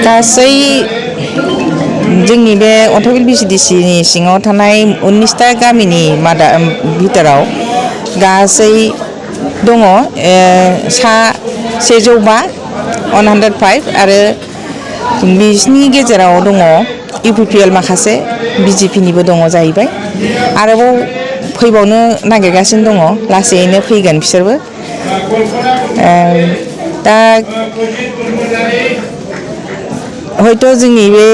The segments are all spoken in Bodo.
गासै जोंनि बे अन्थाइबिल VCDCनि सिङाव थानाय 19टा गामिनि भितराव गासै दङ सा 105 आरो बिसिनि गेजेराव दङ UPPL माखासे BJP निबो दङ जाहैबाय आरोबाव फैबावनो नागिरगासिनो दङ लासैनो फैगोन बिसोरबो दा हयथ' जोंनि बे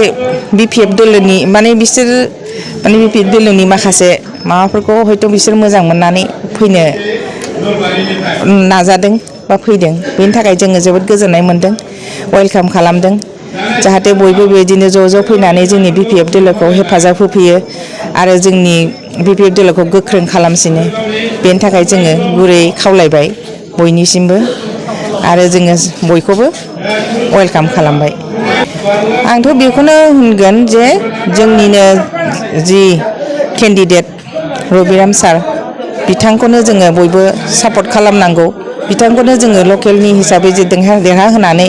BPF दोलोनि माने बिसोर माने BPF दोलोनि माखासे माबाफोरखौ हयथ' बिसोर मोजां मोननानै फैनो नाजादों बा फैदों बेनि थाखाय जोङो जोबोद गोजोननाय मोनदों वेलकाम खालामदों जाहाथे बयबो बेबायदिनो ज' फैनानै जोंनि BPF दोलोखौ हेफाजाब होफैयो आरो जोंनि BPF दोलोखौ गोख्रों खालामसिनो बेनि थाखाय जोङो गुरै खावलायबाय बयनिसिमबो आरो जोङो बयखौबो वेलकाम खालामबाय आंथ' बेखौनो होनगोन जे जोंनिनो जि केन्डिडेट रबिराम सार बिथांखौनो जोङो बयबो सापर्ट खालामनांगौ बिथांखौनो जोङो लकेलनि हिसाबै जे देरहा होनानै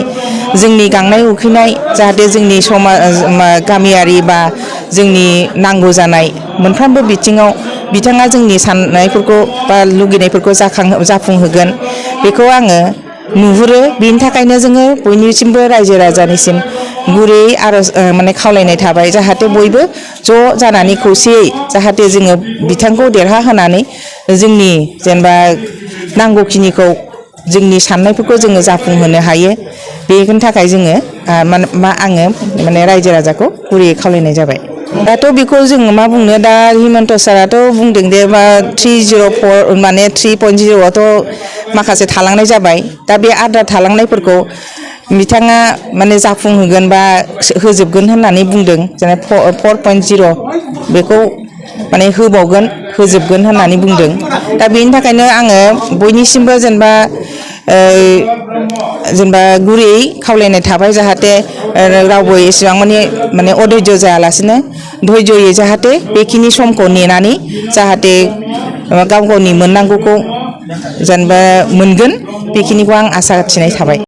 जोंनि गांनाय उखैनाय जाहाथे जोंनि समाज गामियारि बा जोंनि नांगौ जानाय मोनफ्रोमबो बिथिङाव बिथाङा जोंनि साननायफोरखौ बा लुगैनायफोरखौ जाफुंहोगोन बेखौ आङो नुहुरो बेनि थाखायनो जोङो बयनिसिमबो रायजो राजानिसिम गुरै आरज माने खावलायनाय थाबाय जाहाथे बयबो ज' जानानै खौसेयै जाहाथे जोङो बिथांखौ देरहा होनानै जोंनि जेनेबा नांगौखिनिखौ जोंनि साननायफोरखौ जोङो जाफुंहोनो हायो बेनि थाखाय जोङो आङो माने रायजो राजाखौ गुरैयै खावलायनाय जाबाय दाथ' बेखौ जोङो मा बुंनो दा हिमन्त साराथ' बुंदों दे मा 304 माने 3.0आथ' माखासे थालांनाय जाबाय दा बे आद्रा थालांनायफोरखौ बिथाङा माने जाफुंहोगोन बा होजोबगोन होननानै बुंदों जेनेबा 4.0 बेखौ माने होबावगोन होजोबगोन होननानै बुंदों दा बेनि थाखायनो आङो बयनिसिमबो जेनेबा गुरैयै खावलायनाय थाबाय जाहाथे रावबो एसेबां माने अधैर्य जायालासिनो धैर्ययै जाहाथे बेखिनि समखौ नेनानै जाहाथे गाव गावनि मोननांगौखौ जेनेबा मोनगोन बेखिनिखौ आं आसा थिनाय थाबाय।